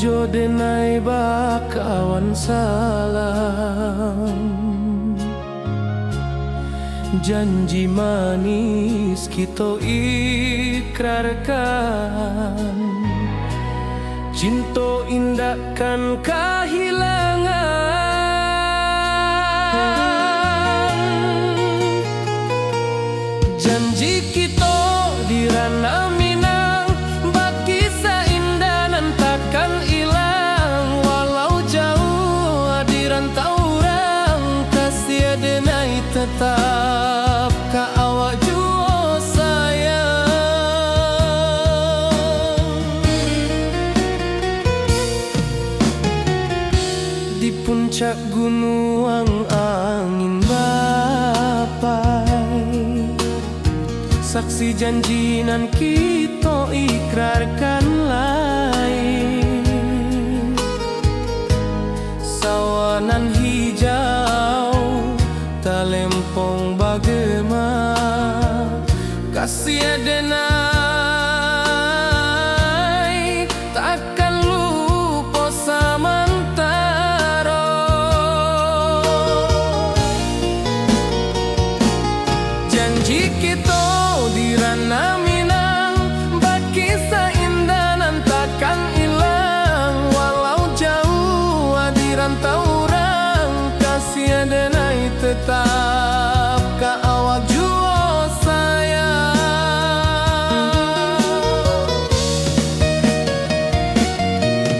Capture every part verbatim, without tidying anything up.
Jo denai bakawan salam, janji manis kito ikrarkan, cinto indak kan kahilangan. Janji kito di Ranah Minang, bakisah indah nan takkan ilang. Walau jauah di rantau urang, kasih denai tetap ka awak juo sayang. Di puncak gunuang angin bapai, saksi janji nan kito ikrarkan lai. Sawah nan hijau, talempong bagema, kasih denai takkan lupo samantaro. Janji kito di Ranah Minang, bakisah indah nan takkan ilang. Walau jauah di rantau urang, kasih denai tetap ka awak juo sayang.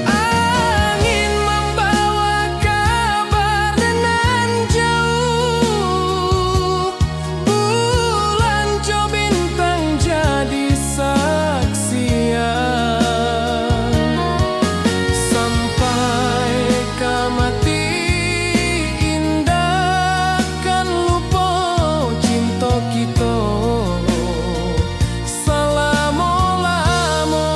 Angin mambawa kabar nan jauah, bulan jo bintang jadi saksian. Sampai ka mati indak kan lupo cinto kito salamo-lamo.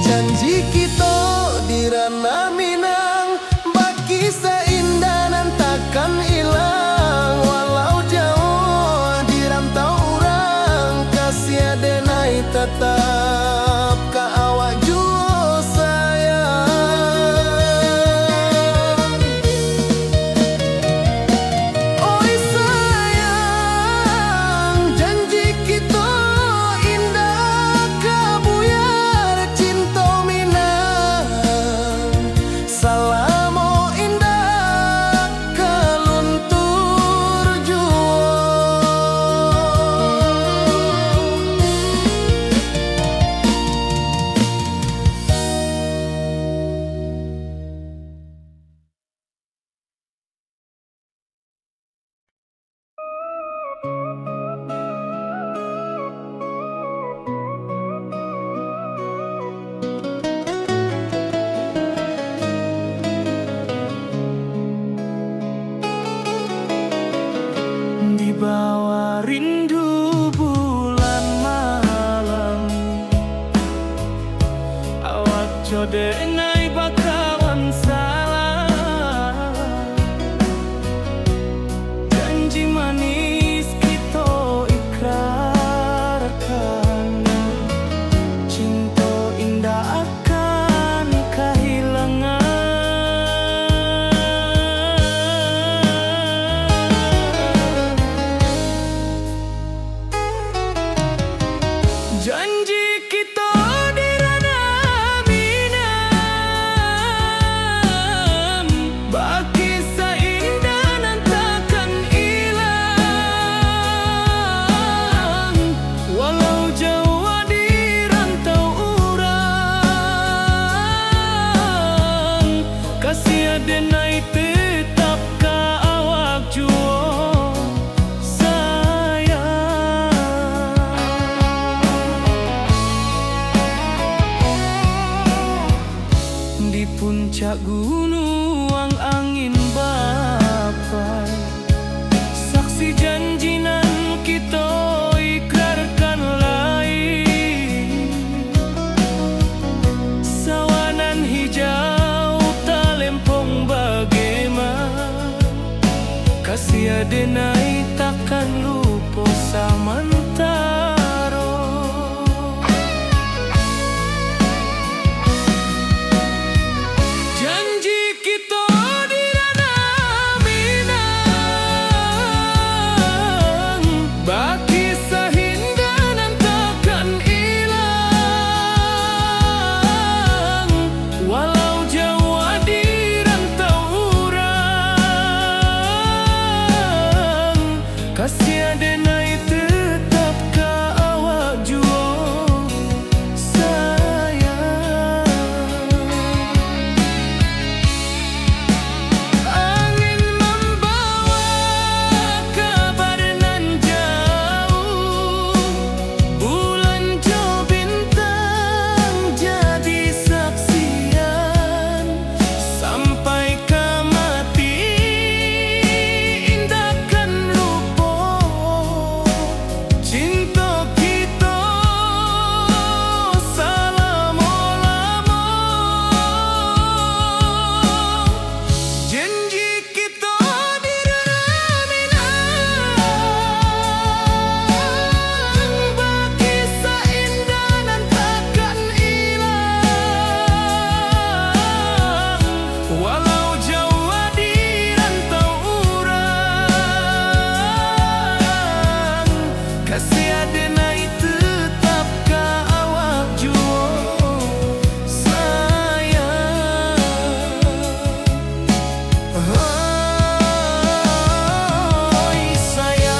Janji kito di Ranah Minang, bakisah indah nan takkan ilang. Walau jauah di rantau urang, kasih denai tatap ka awak juo sayang. Oi sayang, janji kito indak ka buyar, cinto Minang salamo indak ka luntur juo. Di bawah rindu bulan malam, awak jo denai bakawan salam. Janji manis kito ikrarkan, cinto indak akan kahilangan. Janji kito di Ranah Minang, Cak gunuang angin bapai, saksi janji nan kito ikrarkan lai. Sawah nan hijau talempong bagema, kasih adenai takkan lupo samantaro. Janji kito di Ranah Minang, bakisah indah nan takkan ilang. Walau jauah di rantau urang, kasih adenai tetap ka awak juo, sayang. Angin mambawa kabar nan jauah, bulan jo bintang jadi saksian. Sampai ka mati indak kan lupo, cinto kito salamo-lamo. Janji kito di Ranah Minang, bakisah indah nan takkan ilang. Walau jauah di rantau urang, kasih adenai tetap ka awak juo, sayang. Hoi sayang,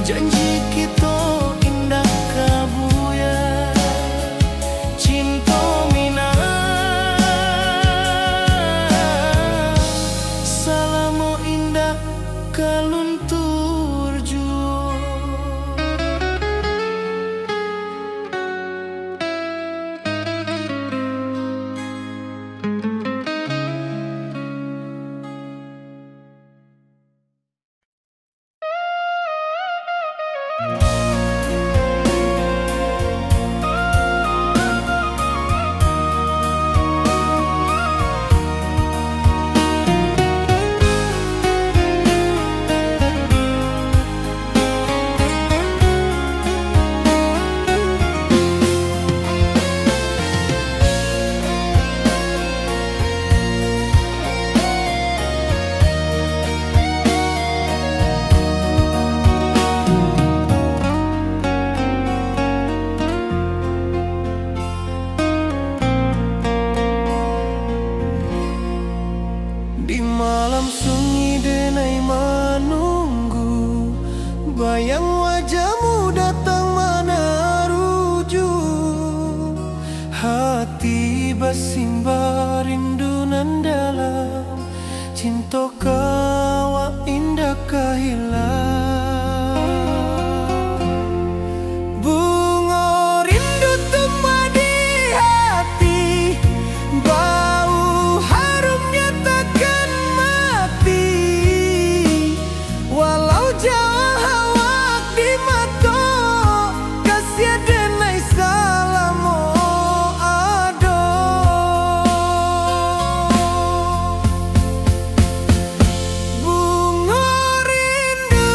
janji kito indak ka buyar. Cinto Minang salamo indak ka luntur juo. Di malam sunyi denai manunggu, bayang wajahmu datang manaruju. Hati basimbah rindu nan dalam, cinto ka awak indak ka hilang. Bungo rindu tumbuah di hati, bau harumnya takkan mati. Walau jauah awak di mato, kasih denai salamo ado. Bungo rindu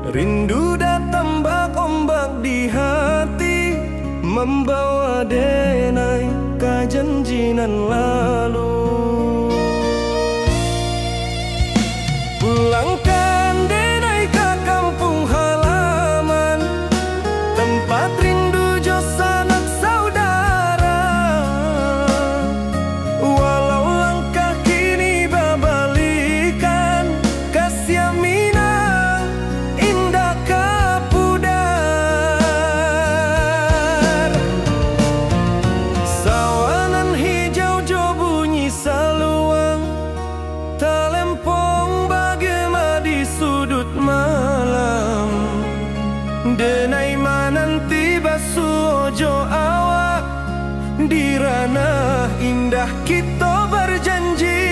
Rindu datang bak ombak di hati, mambawa denai ka janji nan lalu. Pulangkan denai ka kampuang halaman, tempat rindu jo sanak saudara. Walau langkah kini babalikan, ka Siang Minang indak ka pudar. Sawah nan hijau jo bunyi saluang, talempong bagema di sudut malam. Denai mananti basuo jo awak, di ranah indah kito barjanji.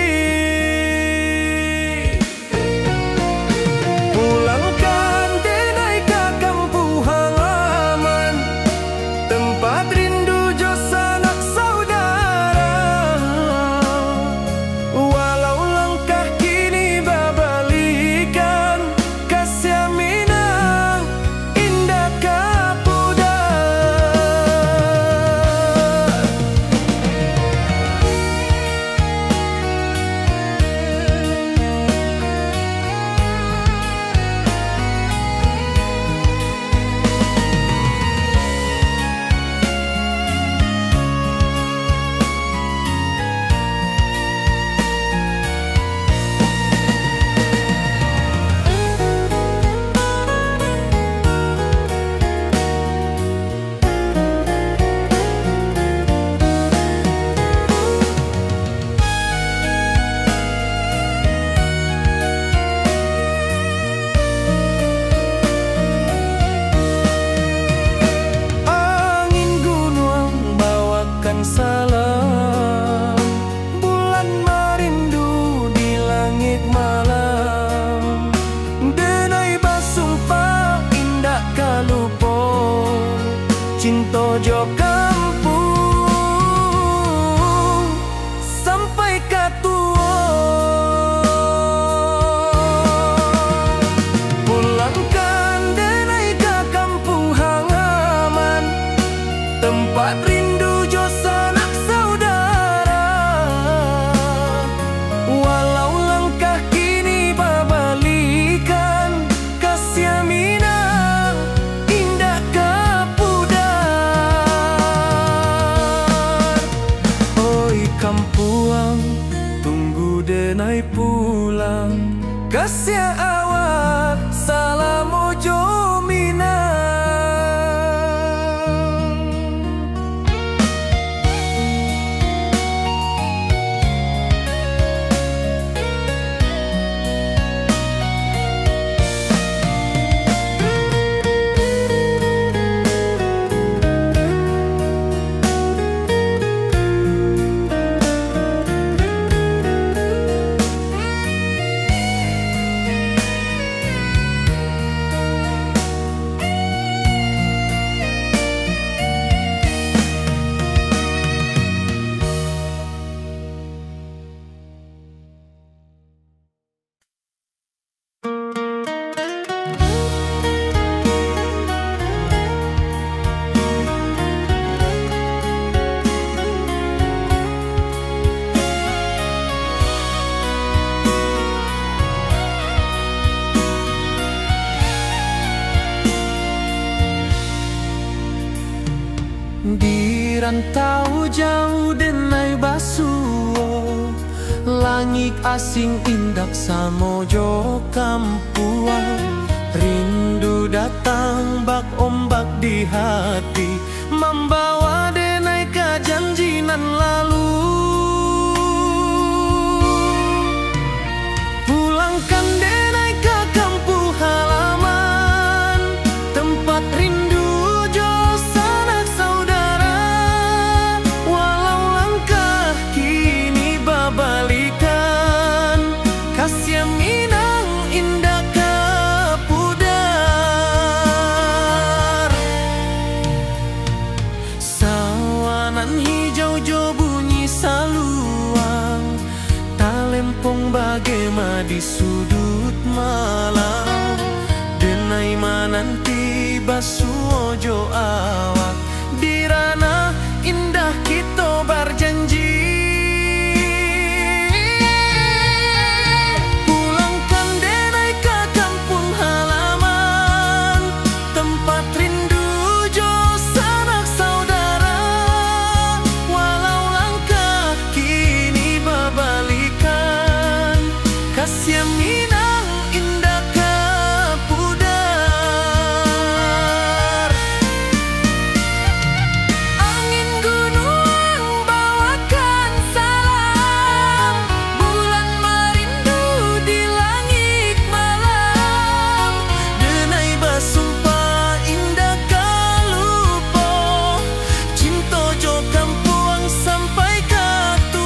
Pulangkan denai ka kampuang halaman, tempat rindu jo sanak saudara. Walau langkah kini babalikan, ka Siang Minang indak ka pudar. Angin gunuang bawakan salam, bulan marindu di langik malam. Denai basumpah indak ka lupo, cinto jo kampuang sampai ka tuo. Pulangkan denai ka kampuang halaman, tempat rindu jo sanak saudara. Walau langkah kini babalikan, ka Siang Minang indak ka pudar. Oi kampuang, tunggu denai pulang. Kasiah awak salamo jo Minang. Di rantau jauah denai basuo, langik asing indak samo jo kampuang. Rindu datang bak ombak di hati, mambawa denai ka janji nan lalu. Pulangkan denai ka kampuang halaman, tempat rindu jo sanak saudara. Walau langkah kini babalikan, ka Siang Minang indak ka pudar. Sawah nan hijau jo bunyi saluang, talempong bagema di sudut malam. Denai Nanti basuo jo awak, di ranah indah kito barjanji. Pulangkan denai ka kampuang halaman, tempat rindu jo sanak saudara. Walau langkah kini babalikan, kasiah Minang indak ka pudar. Angin gunuang bawakan salam, bulan marindu di langik malam. Denai basumpah indak ka lupo, cinto jo kampuang sampai ka tuo.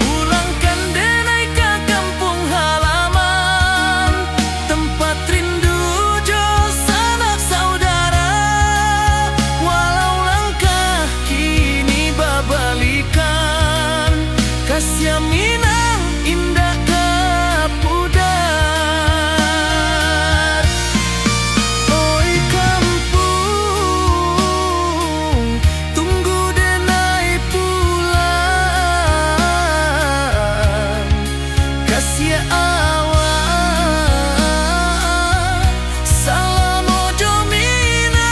Pulangkan denai ka kampuang halaman, tempat rindu jo sanak saudara. Walau langkah kini babalikan, kasiah Minang indak ka pudar. Oi kampuang, tunggu denai pulang. Kasiah awak, salamo jo Minang.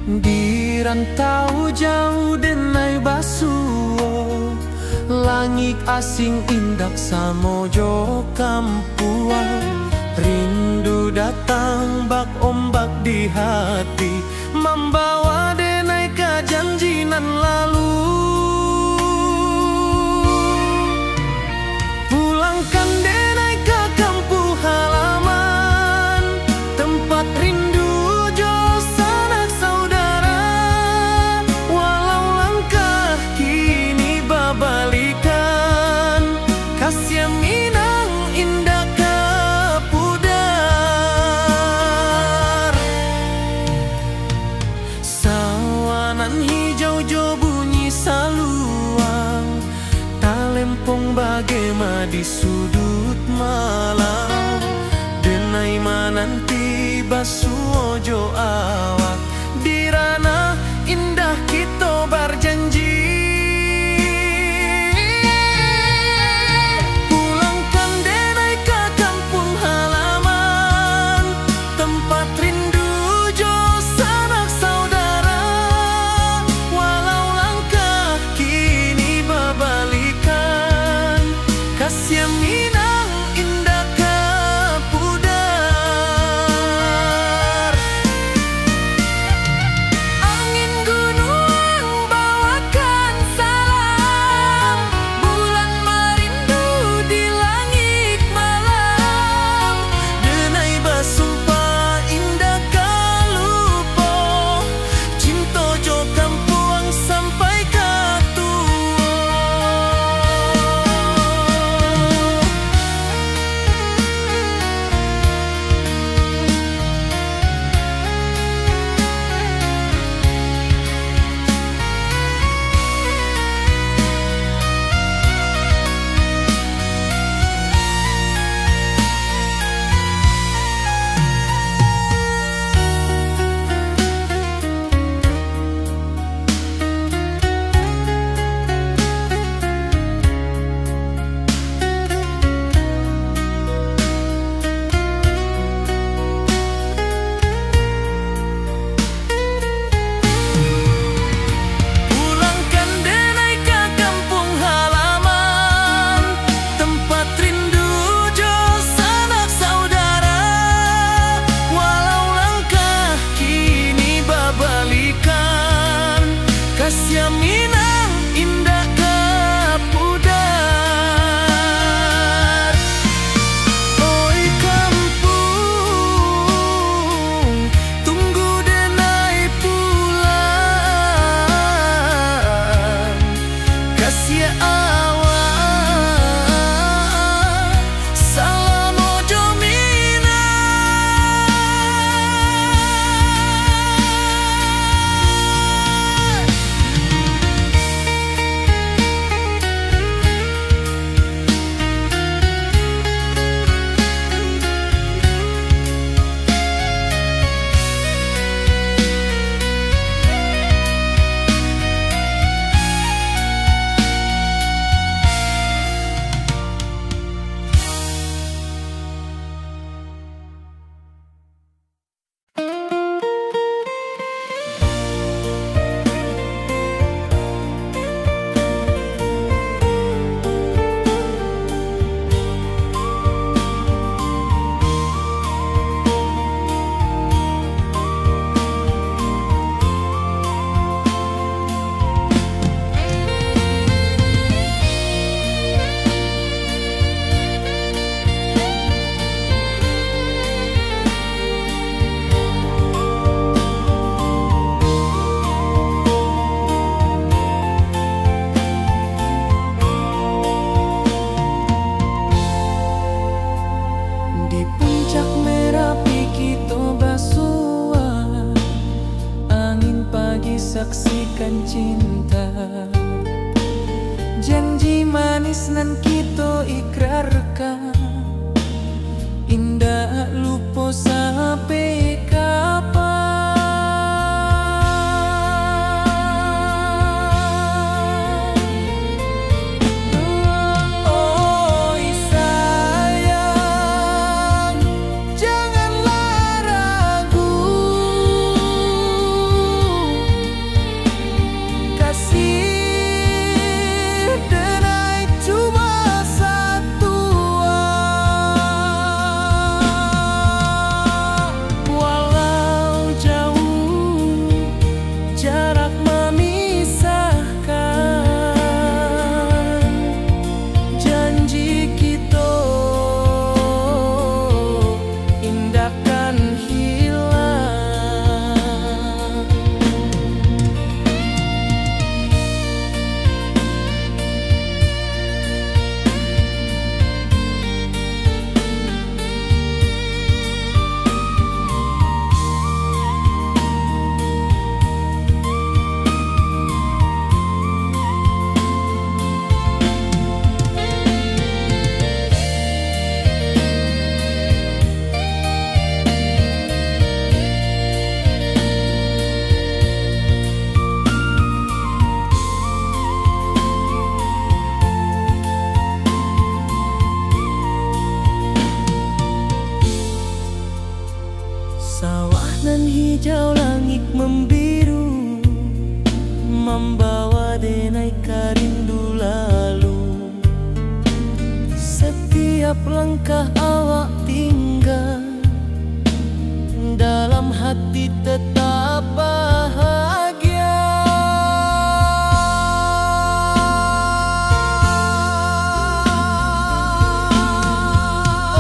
Di rantau jauah denai basuo, langik asing indak samo jo kampuang. Rindu datang bak ombak di hati, mambawa denai ka janji nan lalu. Pulangkan denai ka kampuang halaman, tempat rindu jo sanak saudara. Walau langkah kini babalikan, kasiah Minang indak ka pudar. Sawah nan hijau jo bunyi saluang, talempong bagema di suduik malam. Denai mananti basuo jo awak, di ranah indah kito barjanji. Pulangkan denai ka kampuang halaman, tempat rindu jo sanak saudara. Walau langkah kini babalikan, kasiah Minang indak ka pudar. Indak ka pudar, oi kampuang, tunggu denai pulang. Kasiah awak salamo jo Minah. Di puncak Merapi kito basua, angin pagi saksikan cinta. Janji manis nan kito ikrarkan, indak lupo sampai kapan. Oi sayang, janganlah ragu, kasih denai cuma satua. Walau jauh jarak mamisahkan, janji kito indak kan hilang. Sawah nan hijau, langik mambiru, mambawa denai ka rindu lalu. Satiap langkah awak tingga, dalam hati tetap bahagia.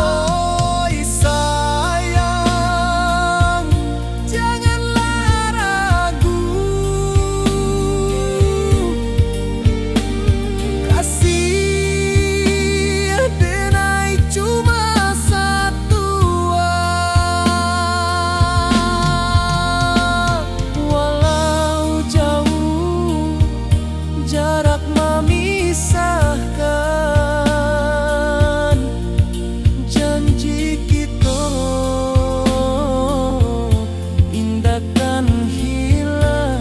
Oi sayang, janganlah ragu, kasih denai cuma satua. Walau jauh jarak mamisahkan, janji kito indak kan hilang.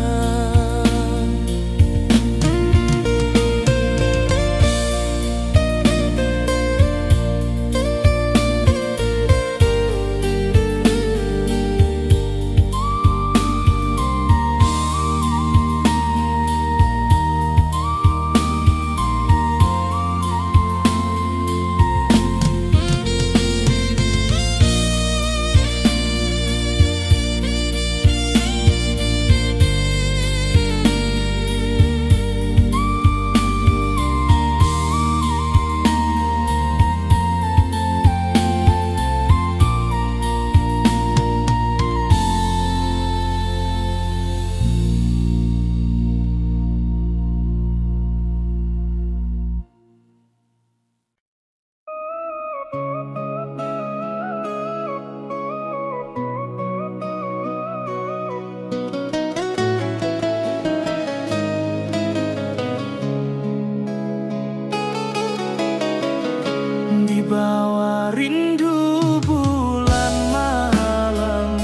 Rindu bulan malam,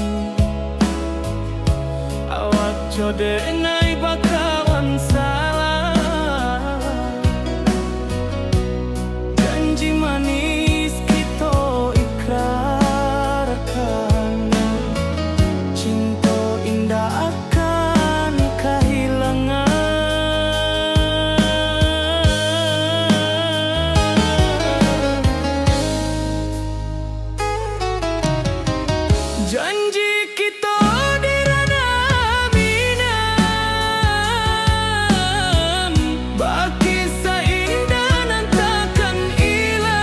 awak jo denai bakawan salam. Janji manis kito ikrarkan, cinto indak akan kahilangan. Janji kito di Ranah Minang, bakisah indah nan takkan ilang.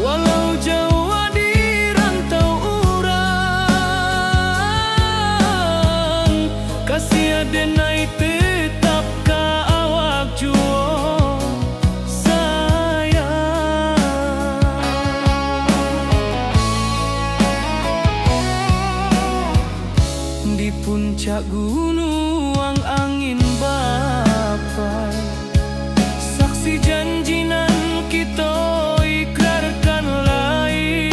Walau jauah di rantau urang, kasih denai tetap ka awak juo, sayang. Di puncak gunuang angin bapai, saksi janji nan kito ikrarkan lai.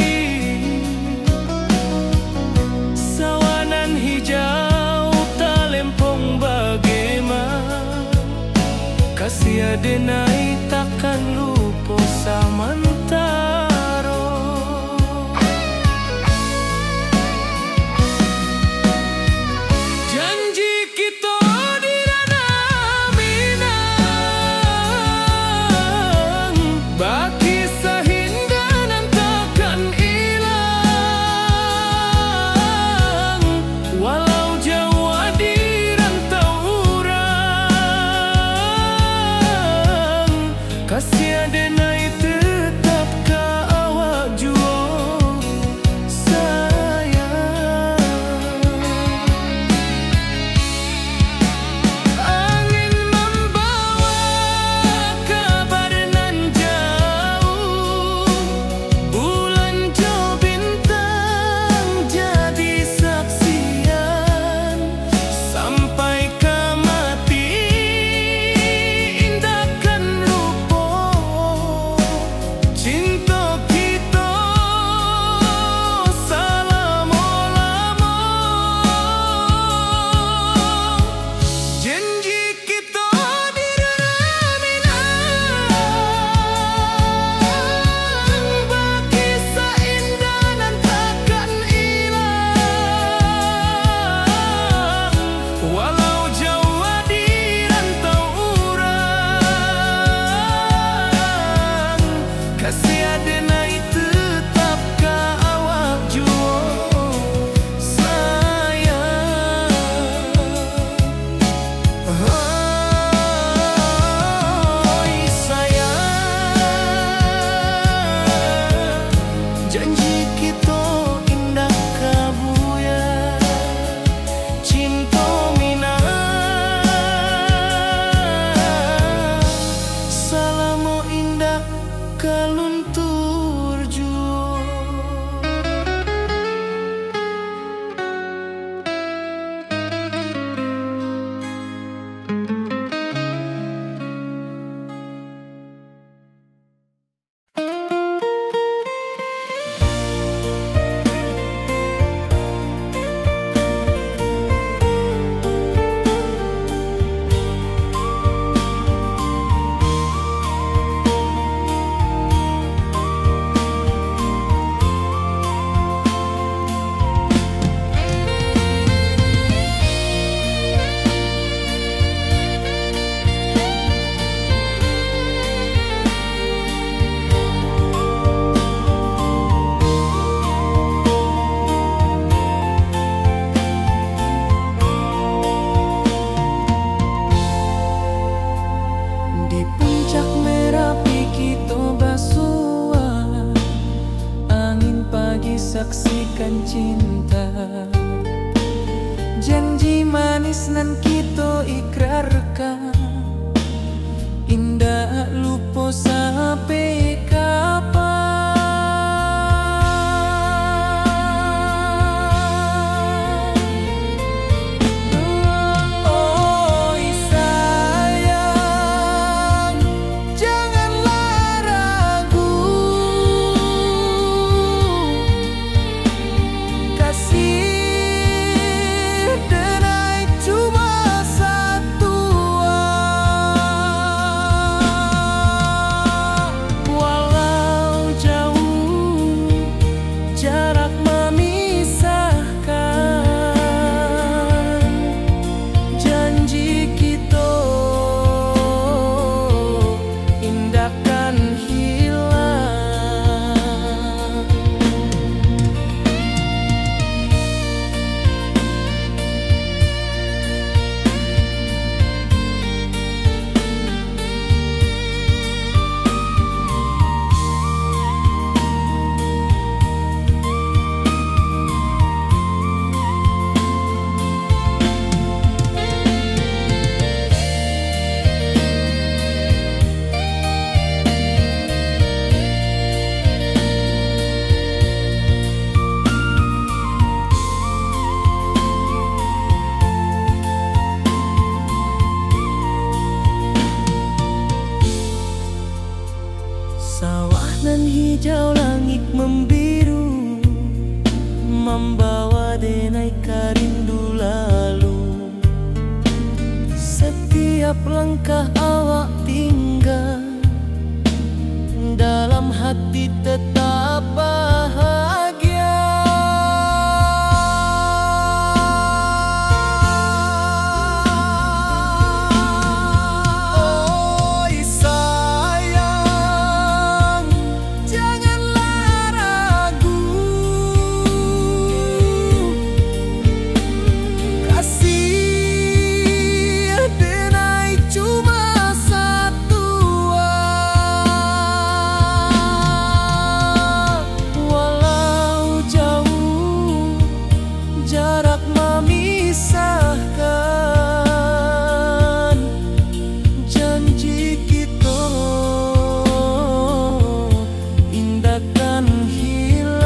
Sawah nan hijau talempong bagema, kasih denai takkan lupo samantaro. Janji kito di Ranah Minang, bakisah indah nan takkan ilang. Walau jauah di rantau urang, kasih denai tetap ka awak juo, sayang. Angin mambawa kabar nan jauh, bulan jo bintang jadi saksian. Sampai ka mati indak kan lupo, cinto kito salamo-lamo. Janji kito di Ranah Minang, bakisah indah nan takkan ilang. Walau jauah di rantau urang, kasih denai tetap ka awak juo, sayang. Oi sayang, janji kito indak ka buyar. Cinto Minang, salamo indak ka luntur juo. Di puncak Merapi kito basua, angin pagi saksikan cinta. Janji manis nan kito ikrarkan, indak lupo sampai kapan. Oi sayang, janganlah Jauh langik mambiru, mambawa denai ka rindu lalu. Satiap langkah awak tingga, dalam hati tetap bahagia. Oi sayang, janganlah ragu. Kasih denai cuma satu, ah. Walau jauh jarak mamisahkan, janji kito indak kan hilang.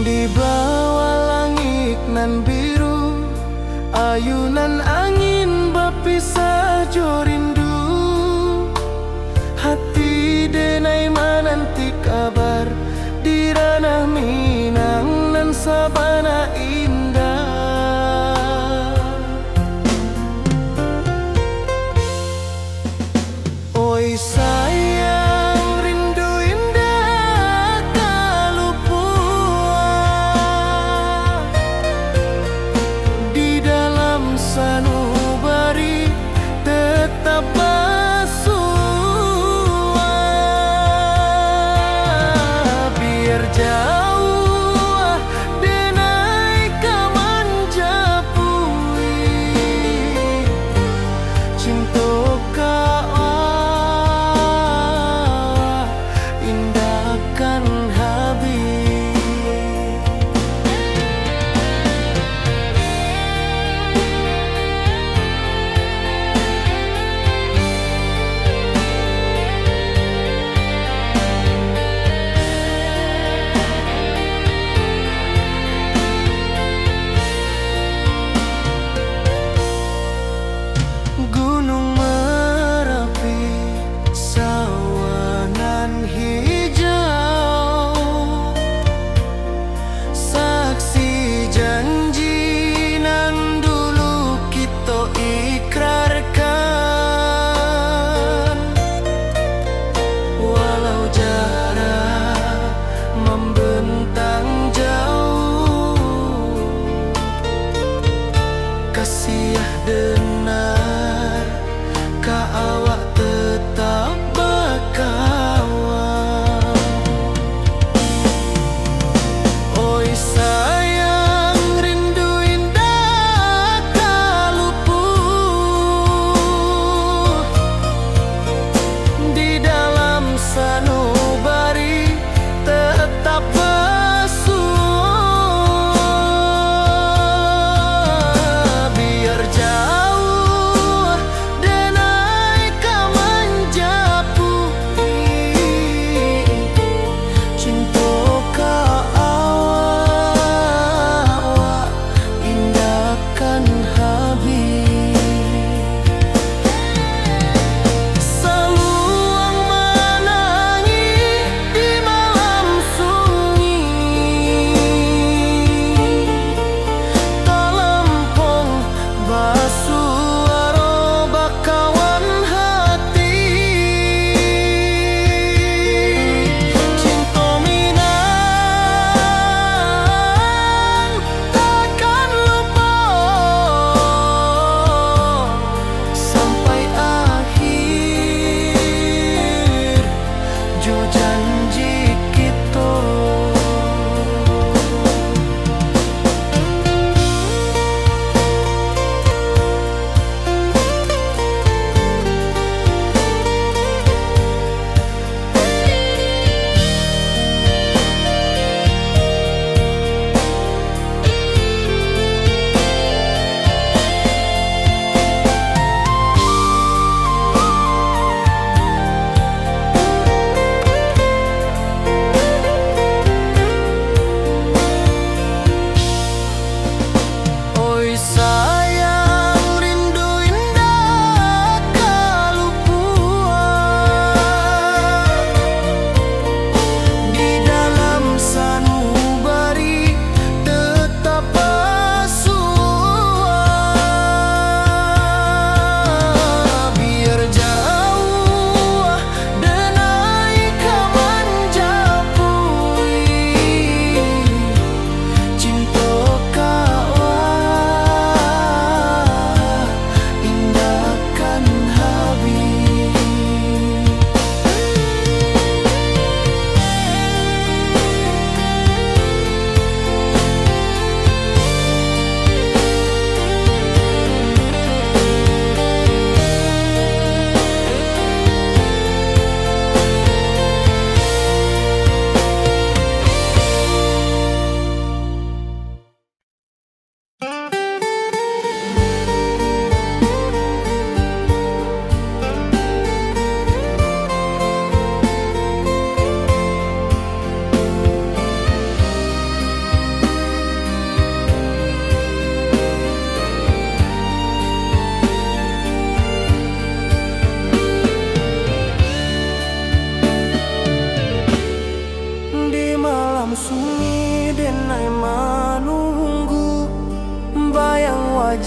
Di bawah langik nan biru, ayunan angin bapisah jo rindu. Hati denai mananti kabar di ranah Minang nan sabana indah. Oi sayang, rindu indak ka lupo. Di dalam sanubari tetap basuah. Biar jauah denai ka manjapui, cinto ka awak indak kan habih.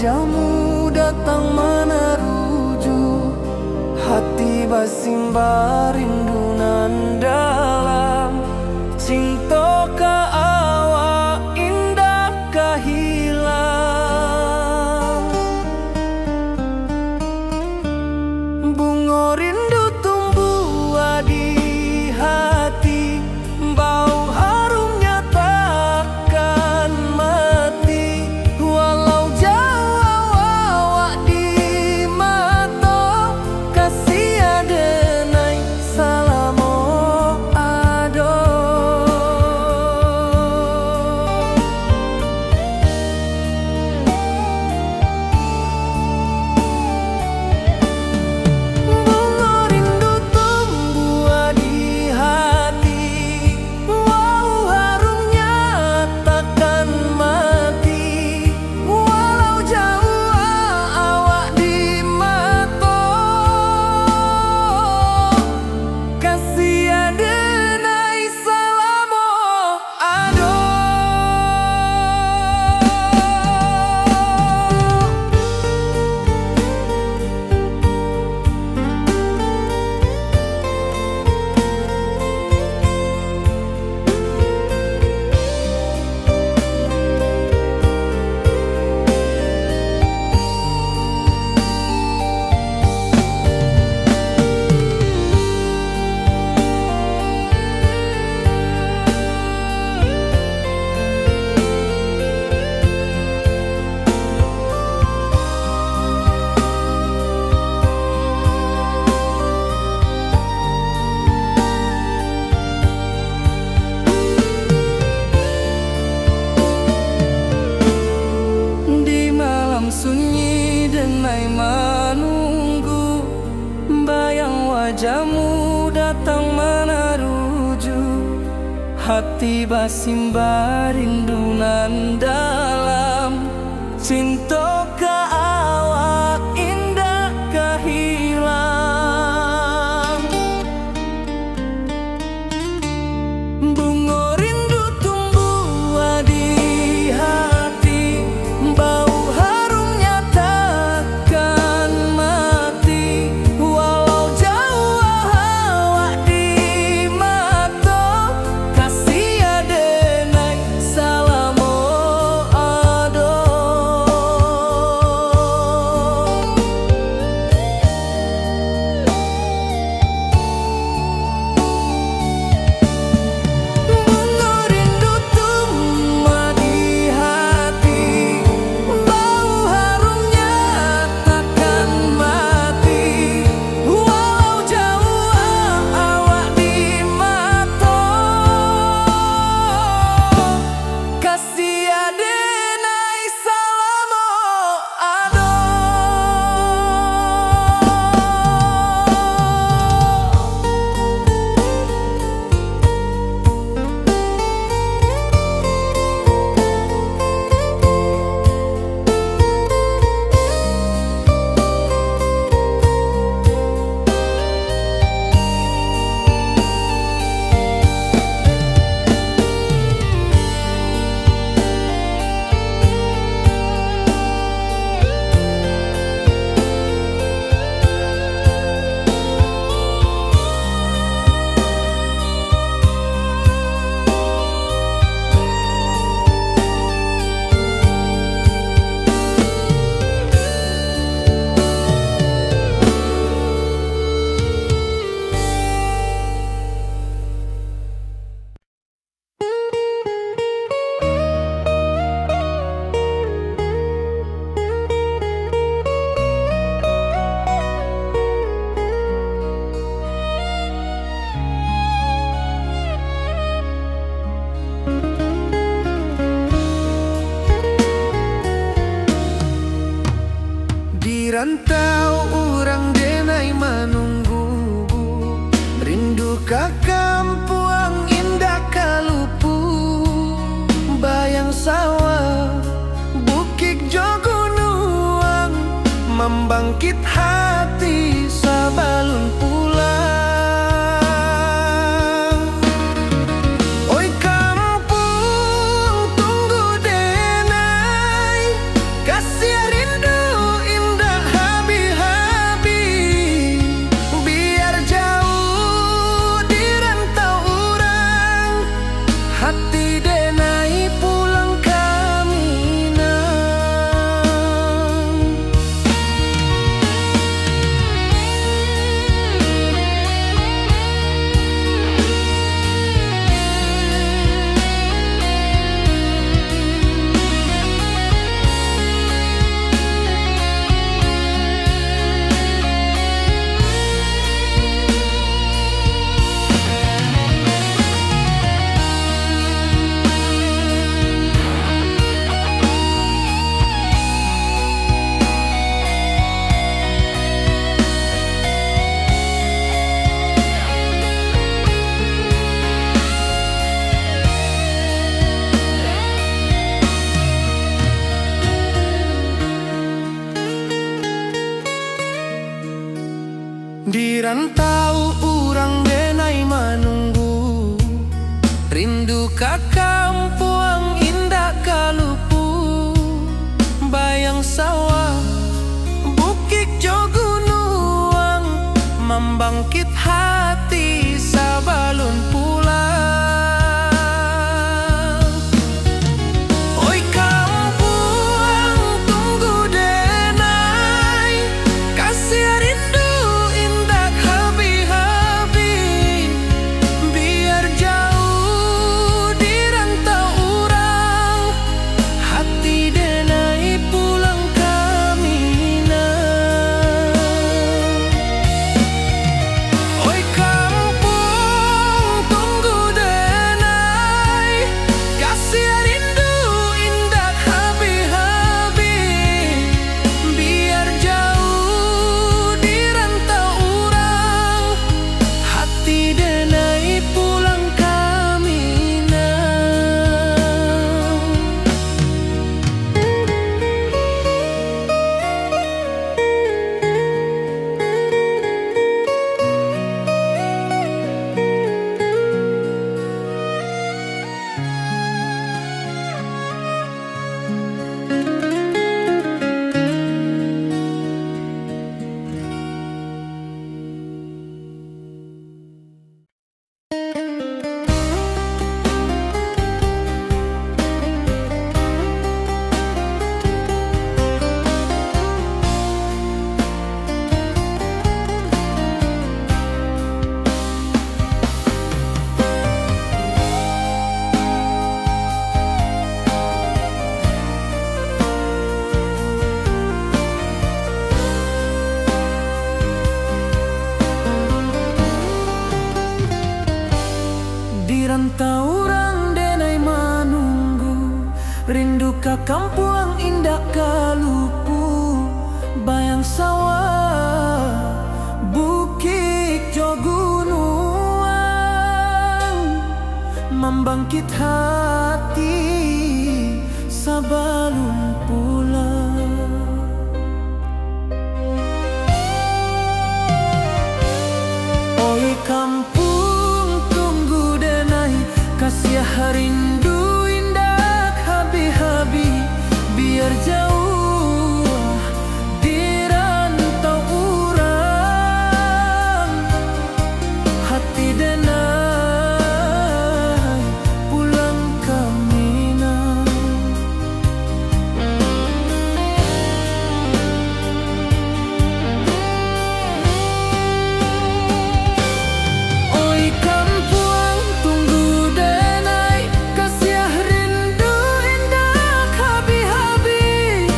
Kamu datang manaruju, hati basimba rindu nan dalam. Cinto ka awak indak ka hilang. Bungo rindu tumbuah di hati, bau harumnya takkan mati. Walau jauah awak di mato, kasih adenai salamo ado. Bungo rindu tumbuah di hati, bau harumnya takkan mati. Walau jauah awak di mato, kasih adenai salamo ado. Di malam sunyi denai manunggu, bayang wajahmu datang manaruju. Hati basimba rindu nan dalam, cinto ka awak indak ka hilang. Bungo rindu tumbuah di hati, bau harumnya takkan mati. Walau jauah awak di mato, kasih adenai salamo ado. Bungo rindu tumbuah di hati, bau harumnya takkan mati. Walau jauah awak di mato, kasih adenai salamo ado. Di rantau urang denai manunggu, rindu ka kampuang indak ka lupu. Bayang sawah, bukik jo gunuang, mambangkit hati sabalun pulang. Oi kampuang, tunggu denai, kasiah rindu Ati denai pulang ka Minang. Di rantau urang denai manunggu, rindu ka kampuang indak ka lupu. Bayang sawah, bukik jo gunuang, mambangkit hati sabalun pulang. Oi kampuang, tunggu denai, kasiah rindu indak habih-habih. Biar jauah di rantau urang, hati denai pulang ka Minang. Oi kampuang, tunggu denai, kasiah rindu indak habih-habih. Biar jauah di rantau urang, hati denai pulang ka Minang. Di rantau urang denai manunggu, rindu ka kampuang indak ka lupu. Bayang sawah, bukik jo gunuang, mambangkit hati sabalun pulang. Oi kampuang, tunggu denai, kasiah rindu indak habih-habih. Biar jauah di rantau urang, hati denai pulang ka Minang. Oi kampuang, tunggu denai, kasiah rindu indak habih-habih.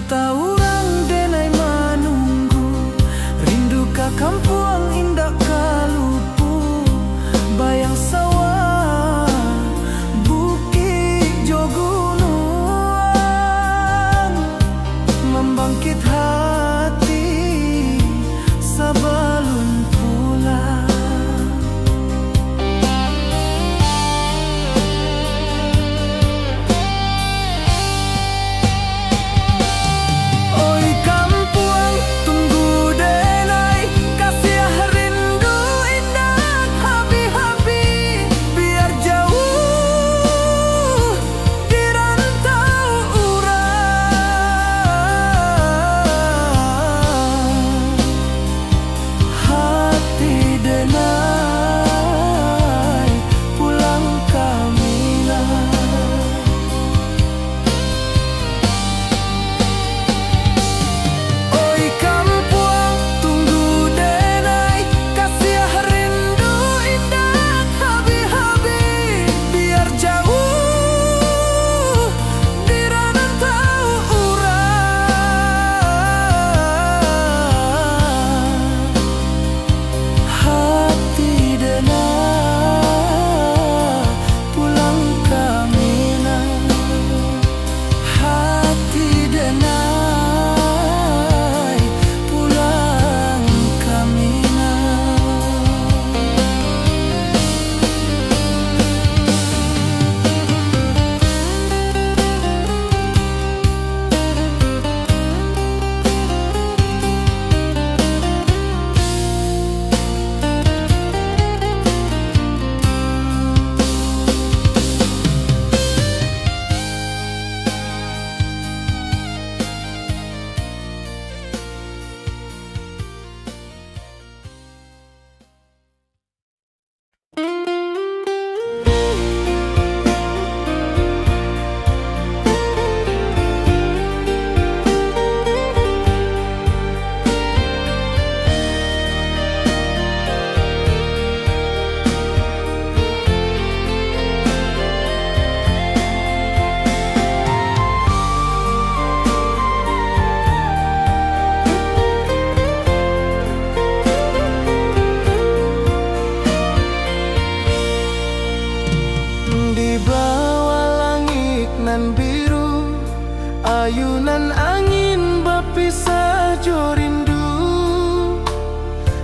Taurang denai manunggu, rindu ka kampuang indak ka lupu, bayang sawah, bukik jo gunuang, mambangkit hati sabalun pulang. Oi kampuang, tunggu denai, kasiah rindu indak habih-habih, biar jauah di rantau urang. Hati denai pulang ka Minang. Oi kampuang, tunggu denai, kasiah rindu indak habih-habih, biar jauah di rantau urang. Hati denai pulang ka Minang. Hati denai pulang ka Minang. Di bawah langik nan biru, ayunan angin bapisah jo rindu.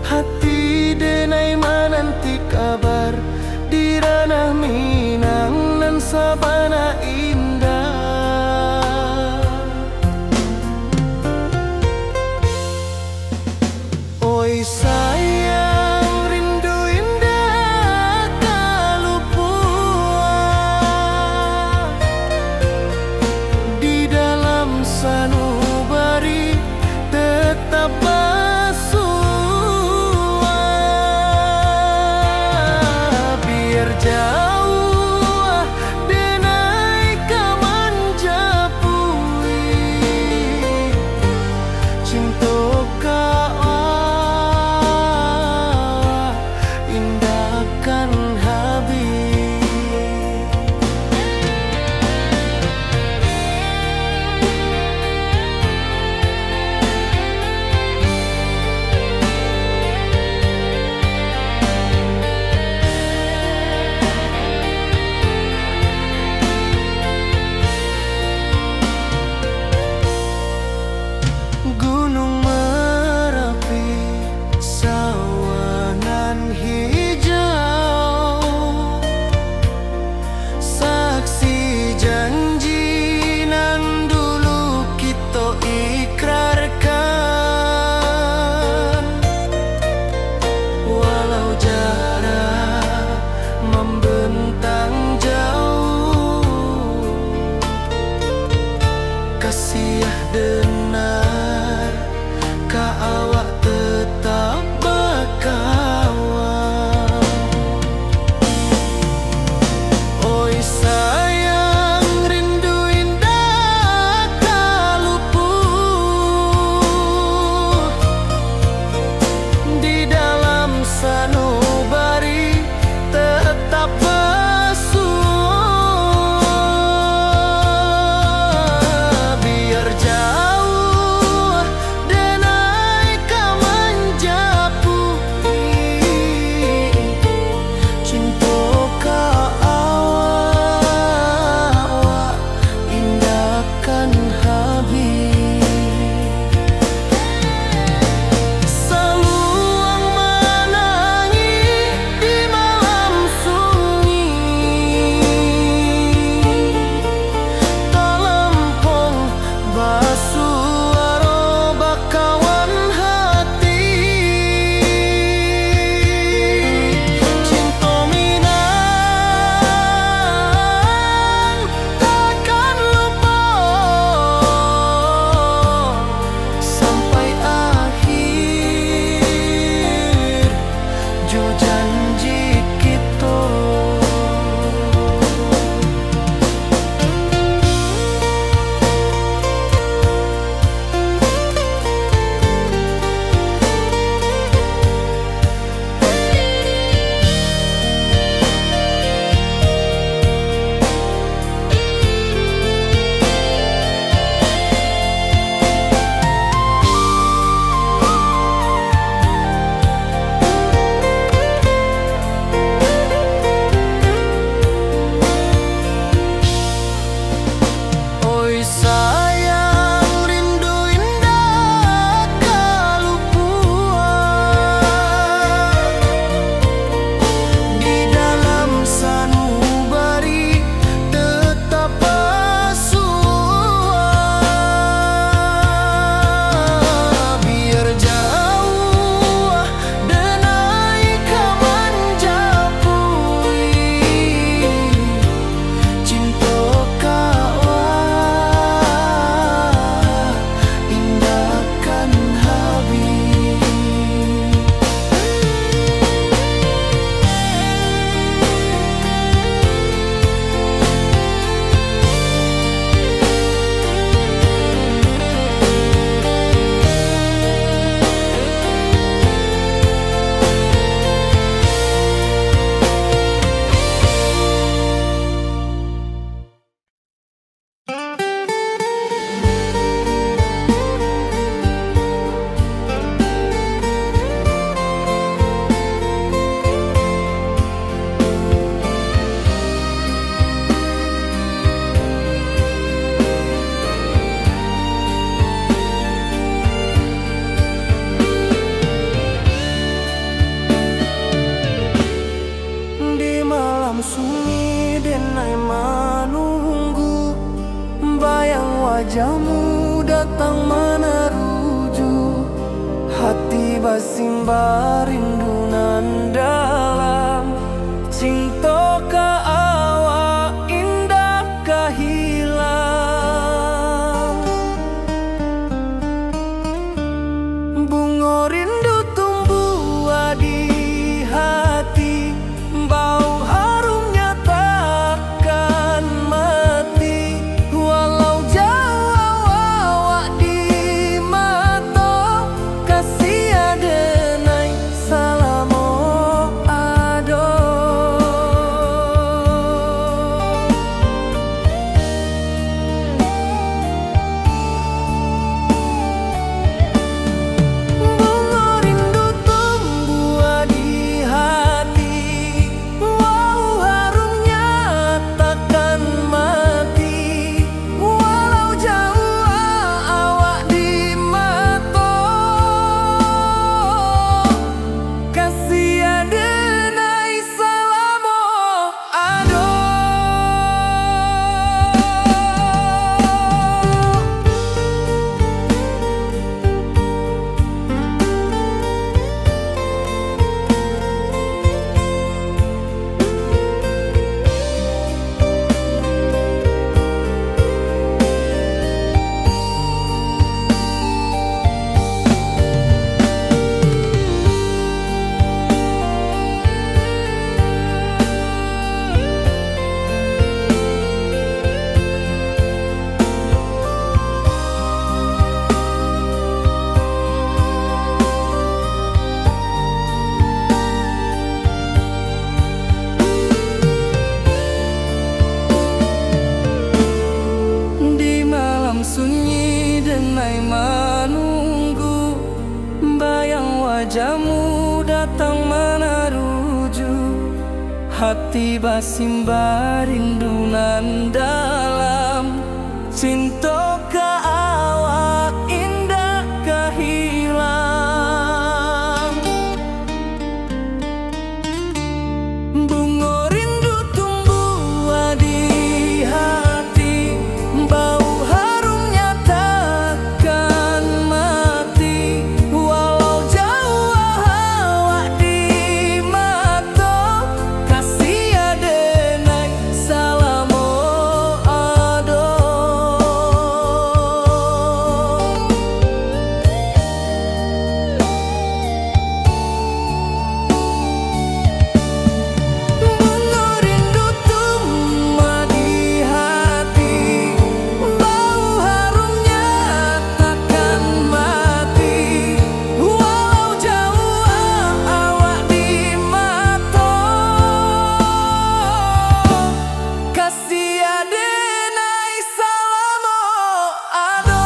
Hati denai mananti kabar di ranah Minang nan sabana indah. Oi sayang, rindu indak ka lupuak. Di dalam sanubari tetap basuah. Biar jauah denai ka manjapui cinto ka awak indak kan habih. Gunung Marapi, sawah nan hijau, saksi janji nan dulu kito ikrarkan. Walau jarak mambentang jauh, kasiah denai ka awak tetap bakawan. Oi sayang, rindu indak ka lupuak. Jamu datang manaruju, hati basimba rindu nan dalam. Cinto ka awak indak ka hilang. Bungo rindu tumbuah di hati, bau harumnya takkan mati. Walau jauah awak di mato, kasih adenai salamo ado. Bungo rindu tumbuah di hati, bau harumnya takkan mati. Walau jauah awak di mato, kasih adenai salamo ado. Di malam sunyi denai manunggu, bayang wajahmu datang manaruju. Hati basimba rindu nan dalam, cinto ka awak indak ka hilang. Bungo rindu tumbuah di hati, bau harumnya takkan mati. Walau jauah awak di mato, kasih adenai salamo ado. Bungo rindu tumbuah di hati, bau harumnya takkan mati. Walau jauah awak di mato, kasih adenai salamo ado.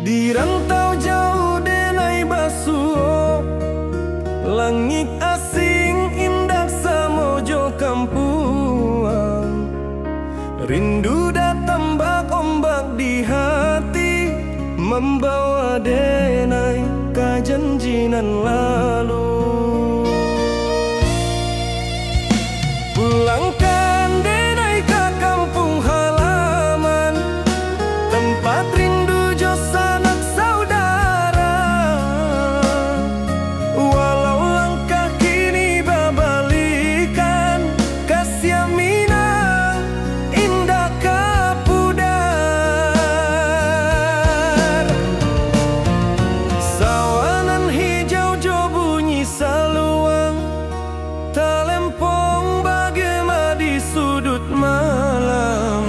Di rantau jauah denai basuo, langik asing indak samo jo kampuang. Rindu datang bak ombak di hati, mambawa den nan lalu. Pulangkan denai ka kampuang halaman, tempat rindu jo sanak saudara. Walau langkah kini babalikan, ka Siaminang indak ka pudar. Sawah nan hijau jo bunyi saluang, talempong bagema di suduik malam.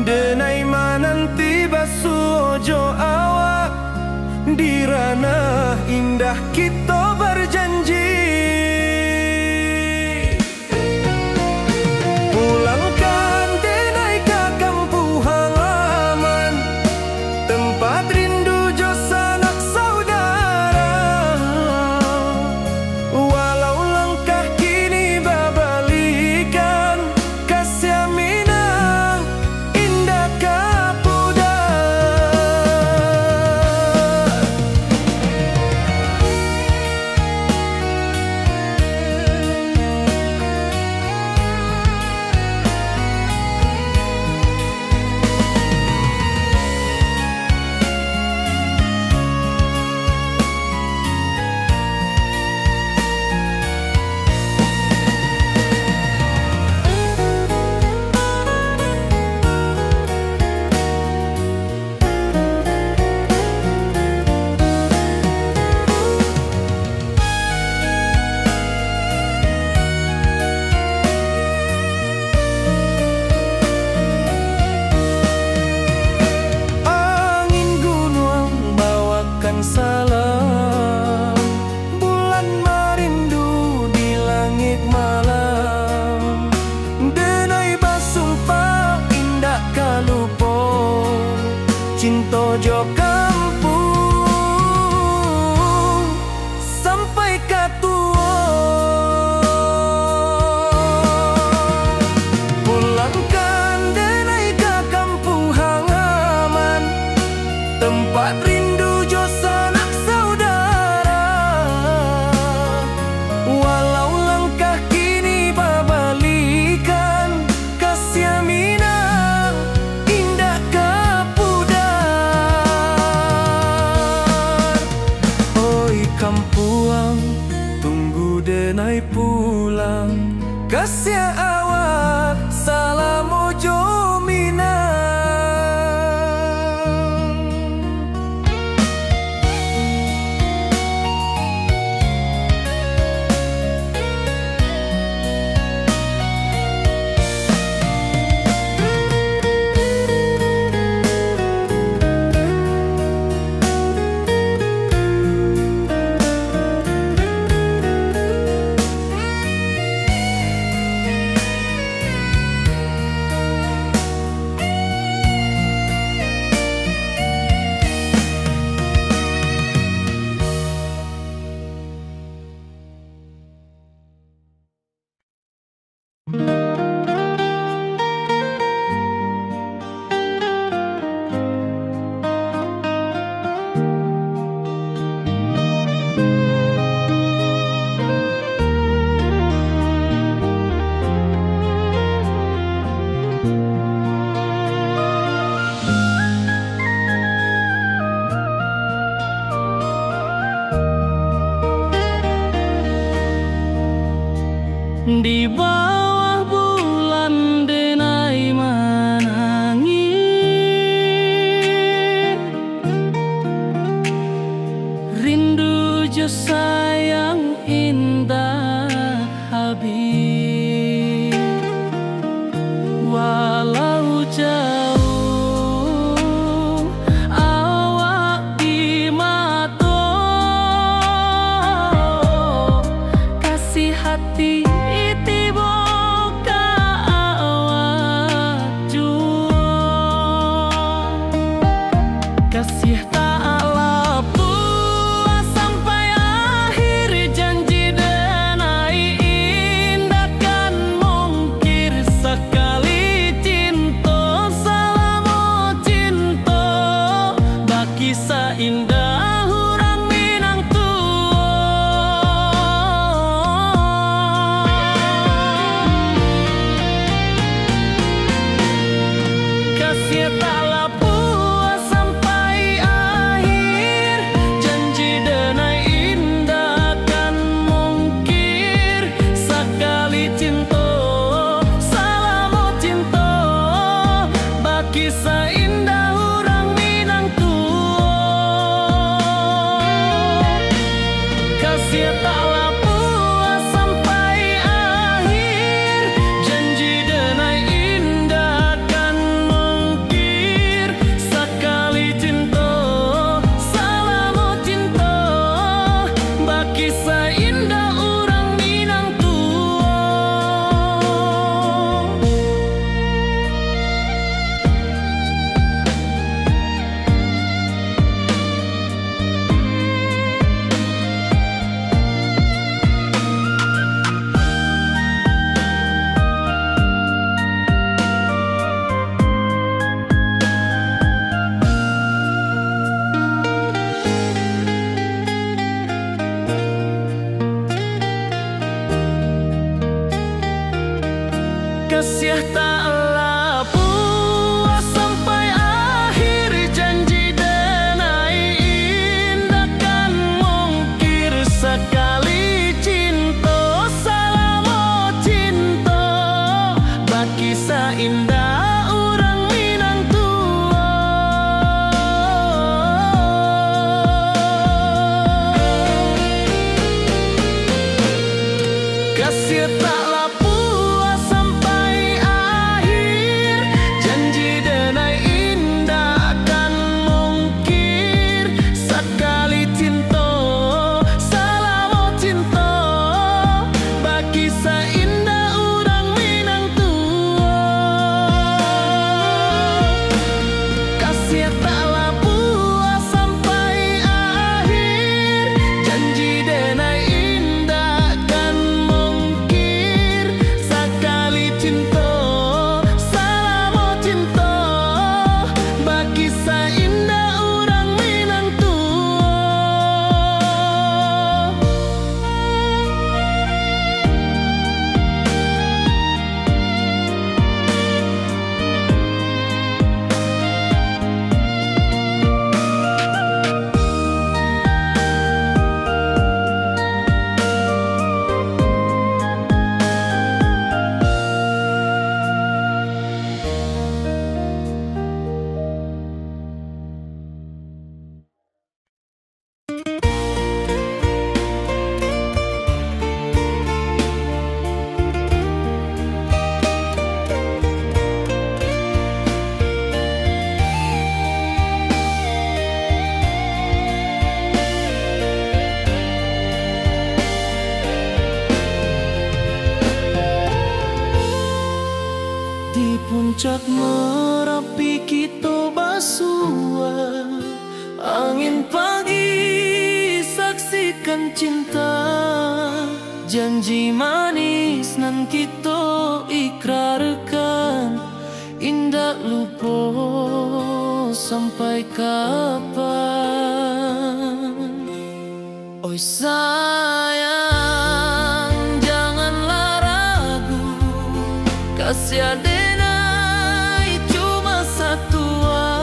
Denai mananti basuo jo awak, di ranah indah kito bajanji. Pulangkan denai ka kampuang halaman, tempat rindu jo sanak saudara. Walau langkah kini babalikan, ka Siaminang indak ka pudar. Angin gunuang bawakan salam, bulan marindu di langik malam. Denai basumpah indak ka lupo, cinto jo kampuang sampai ka tuo. Pulangkan denai ka kampuang halaman, tempat rindu jo sanak saudara. Walau langkah kini babalikan, ka Siaminang indak ka pudar. Oi kampuang, tunggu denai pulang, kasiah awak salamo jo Minang. Di bawah bulan denai manangih, rindu jo sayang indak habih. Walau jauah awak di mato, kasiah hati tibo ka awak juo. Kasiah tak lapuah sampai akhir janji den Taklah puas sampai akhir, janji denai indak kan mungkir. Sakali cinto, salamo cinto, bakisah indak urang Minang tuo. Kasiah taklah puas sampai akhir, janji denai indak kan mungkir. Sakali cinto, salamo cinto, bakisah indak urang Minang tuo. Kasiah taklah puas sampai akhir, janji denai indak kan mungkir. Sakali cinto, salamo cinto, bakisah indak urang Minang tuo. Kasiah taklah puas sampai akhir, janji denai indak kan mungkir. Sakali cinto, salamo cinto, bakisah indak urang Minang tuo. Di puncak Marapi kito basua. Angin pagi saksikan cinta, janji manis nan kito ikrarkan, indak lupo sampai kapan. Oi sayang, janganlah ragu, kasiah denai cuma satua.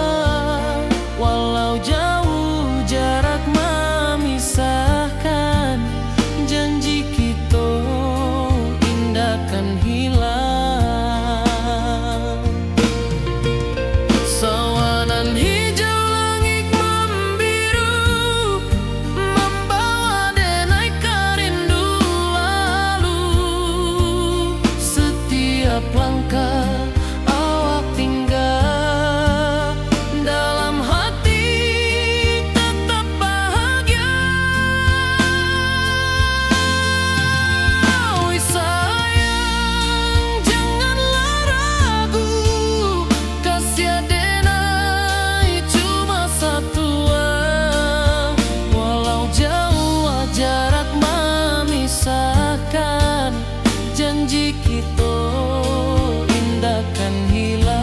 Walau jauh jarak mamisahkan, janji kito indak kan hilang. Sawanan hijau langik mambiru, mambawa denai ka rindu lalu. Satiap langkah awak tingga, dalam hati tatap bahagia. Oi sayang, janganlah ragu, kasiah denai cuma satua. Walau jauah jarak mamisahkan, janji kito indak kan hilang.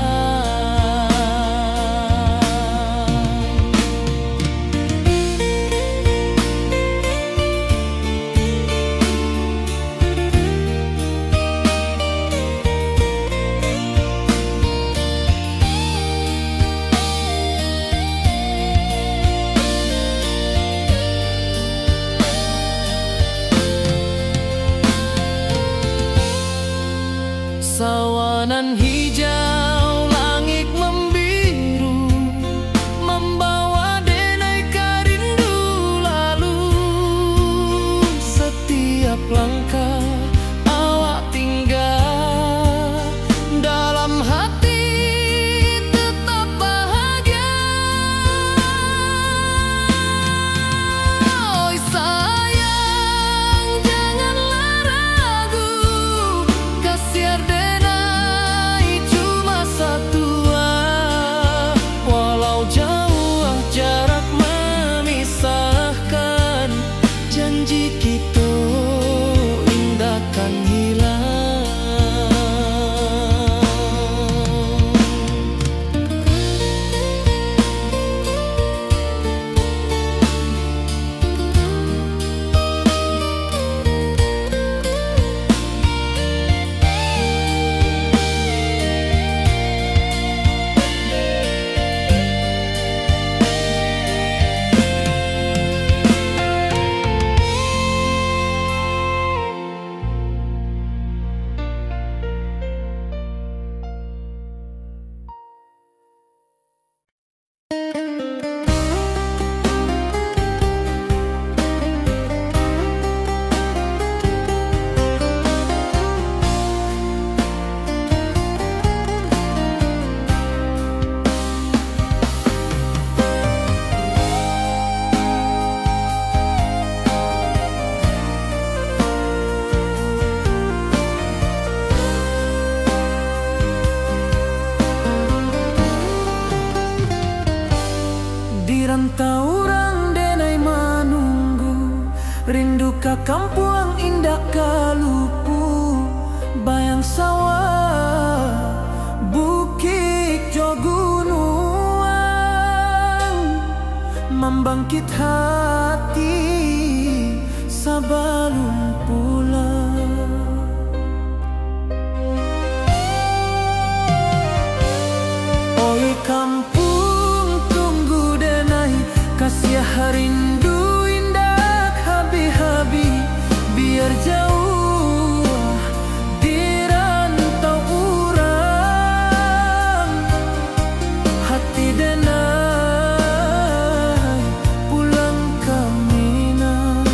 Sawanan hijau langik mambiru, mambawa denai ka rindu lalu. Langkah awak tingga, dalam hati tetap bahagia. Oi sayang, janganlah ragu, kasih denai cuma satua. Walau jauah jarak memisahkan, janji kito indak kan hilang. Di rantau urang denai manunggu, rindu ka kampuang indak ka lupu, bayang sawah, bukik jo gunuang, mambangkit hati sabalum pulang. Oi kampuang, tunggu denai, kasiah rindu indak habih-habih, biar jauah di rantau urang, hati denai pulang ka Minang.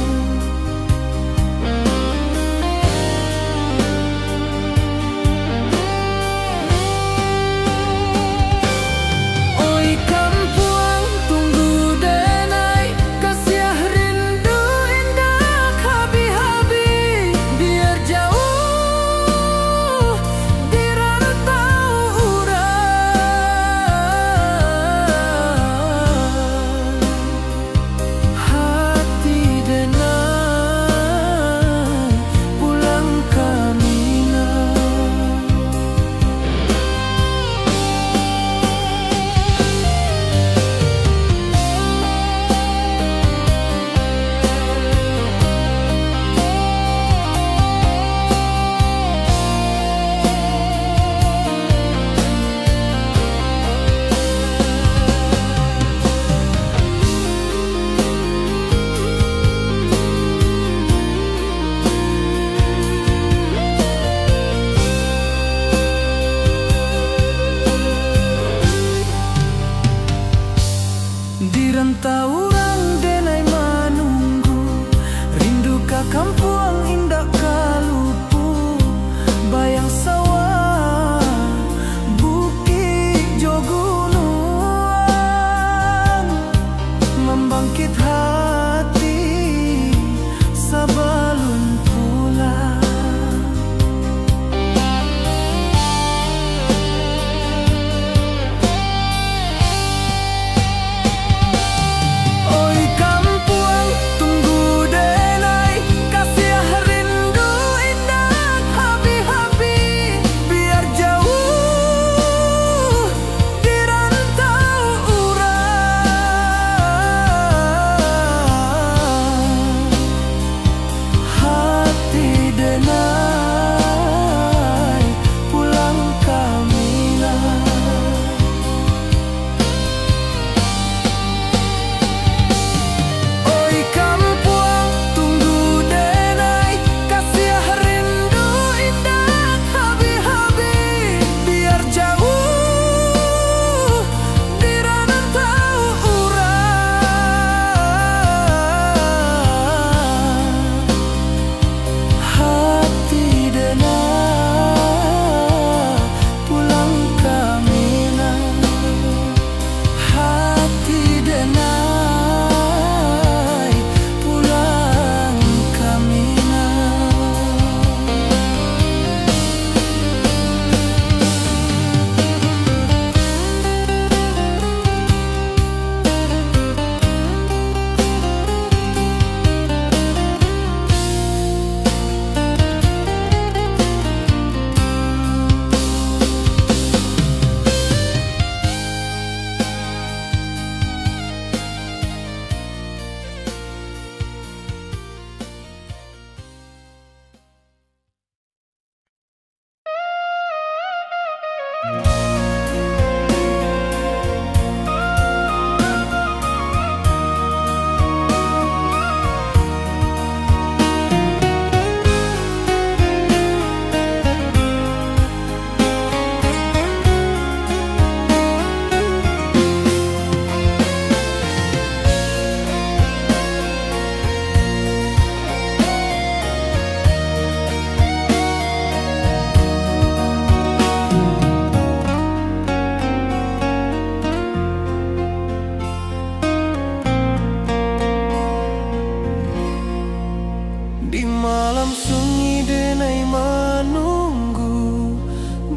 Di malam sunyi denai manunggu,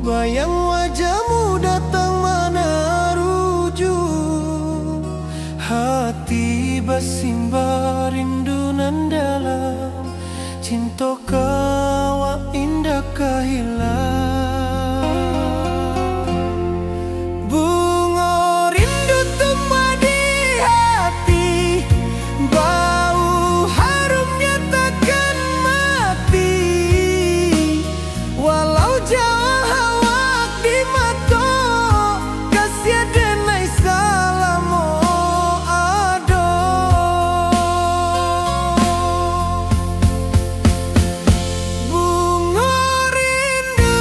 bayang wajahmu datang manaruju. Hati basimba rindu nan dalam, cinto ka awak indak ka hilang. Bungo rindu tumbuah di hati, bau harumnya takkan mati. Walau jauah awak di mato, kasiah denai salamo ado. Bungo rindu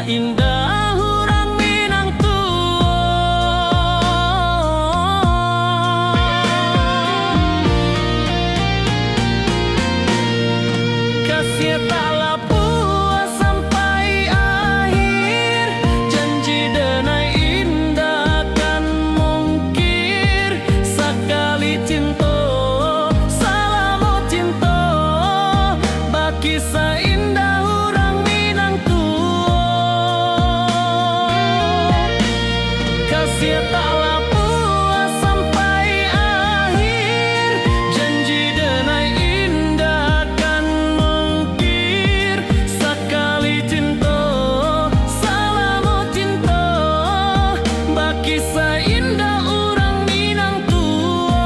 Indah urang Minang tuo. Kasiah tak lapuah sampai akhir, janji denai indak kan mungkir. Sakali cinto, salamo cinto, bakisah indah urang Minang tuo. Kasiah tak lapuah sampai akhir, janji denai indak kan mungkir. Sakali cinto, salamo cinto, bakisah indah urang Minang tuo.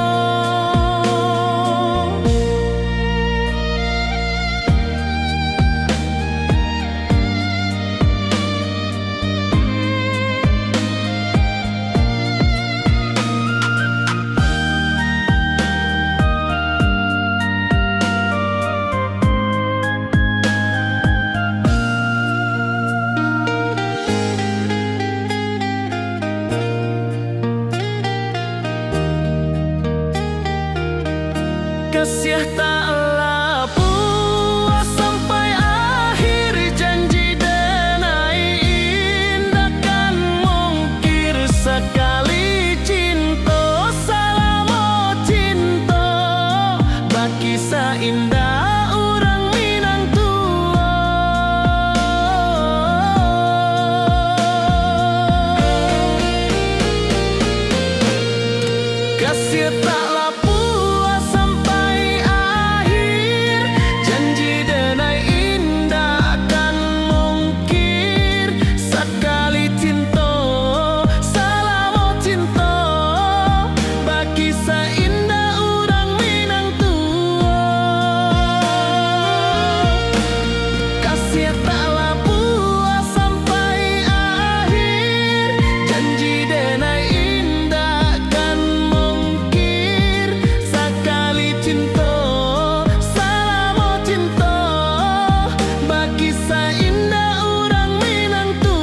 Kasiah tak lapuah sampai akhir, janji denai indak kan mungkir. Sakali cinto, salamo cinto, bakisah indah urang Minang tuo. Kasiah tak lapuah sampai akhir, janji denai indak kan mungkir. Sakali cinto, salamo cinto, bakisah indah urang Minang tuo. Kasiah tak lapuah sampai akhir, janji denai indak kan mungkir. Sakali cinto, salamo cinto, bakisah indah urang Minang tuo.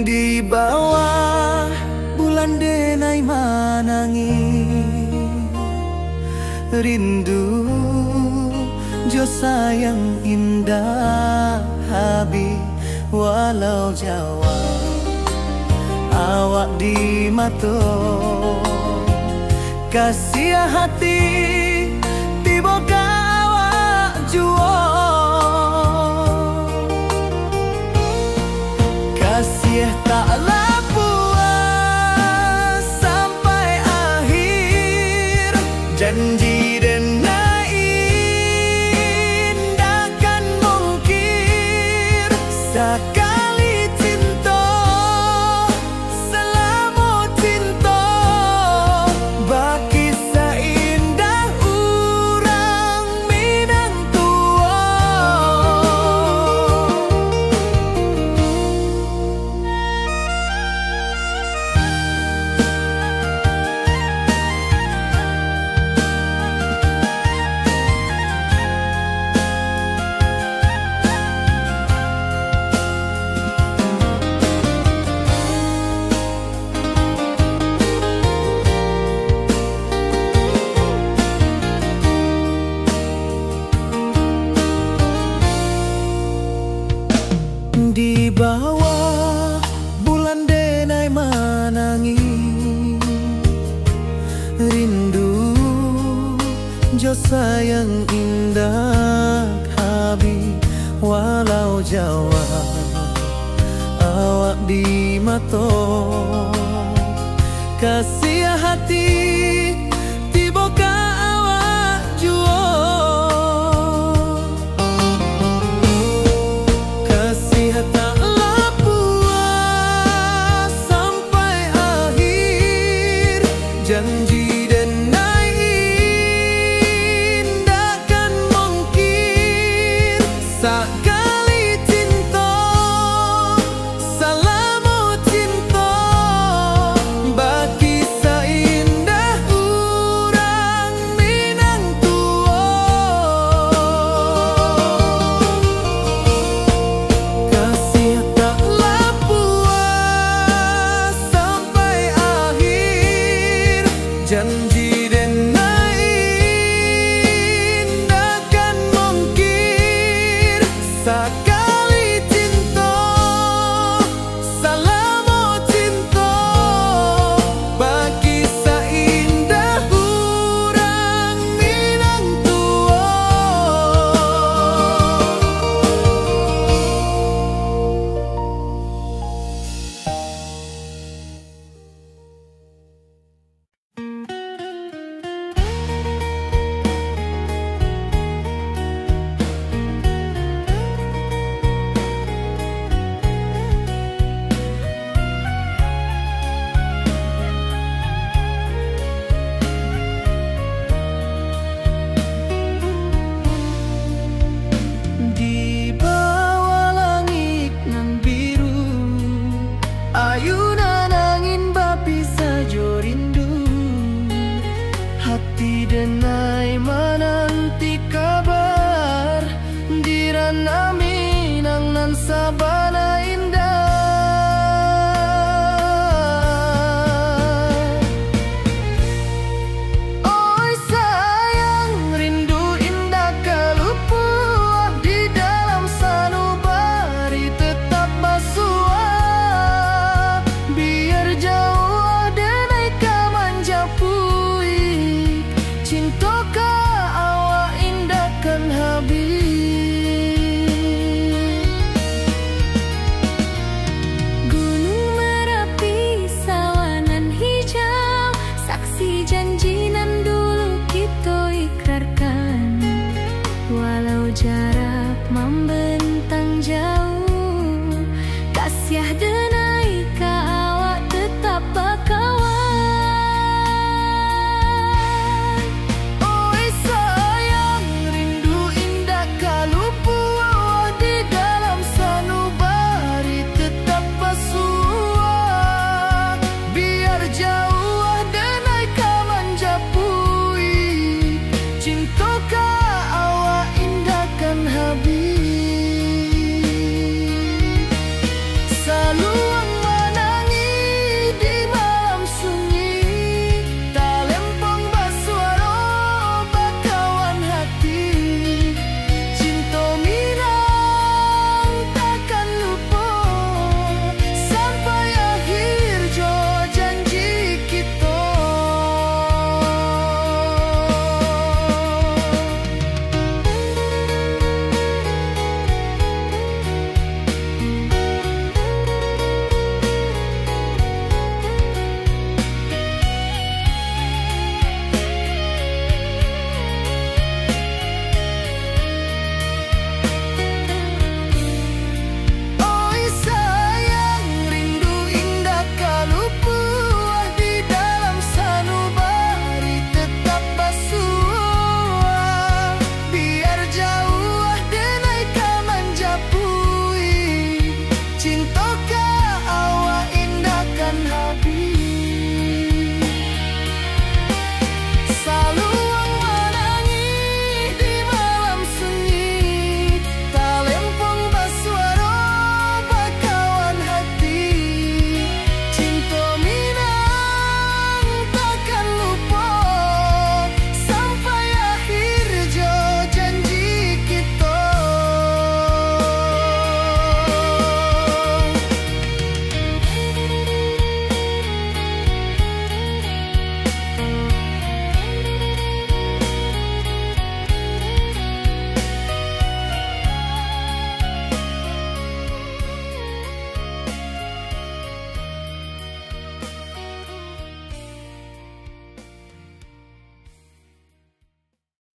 Di bawah bulan denai manangih, rindu jo sayang indak habih, walau jauah awak di mato. Kasiah hati tibo ka awak juo. Kasiah tak lapuah sampai akhir, janji denai indak kan mungkir. Sakali cinto, salamo cinto, bakisah indah Sayang indak habih, walau jauah awak di mato. Kasiah hati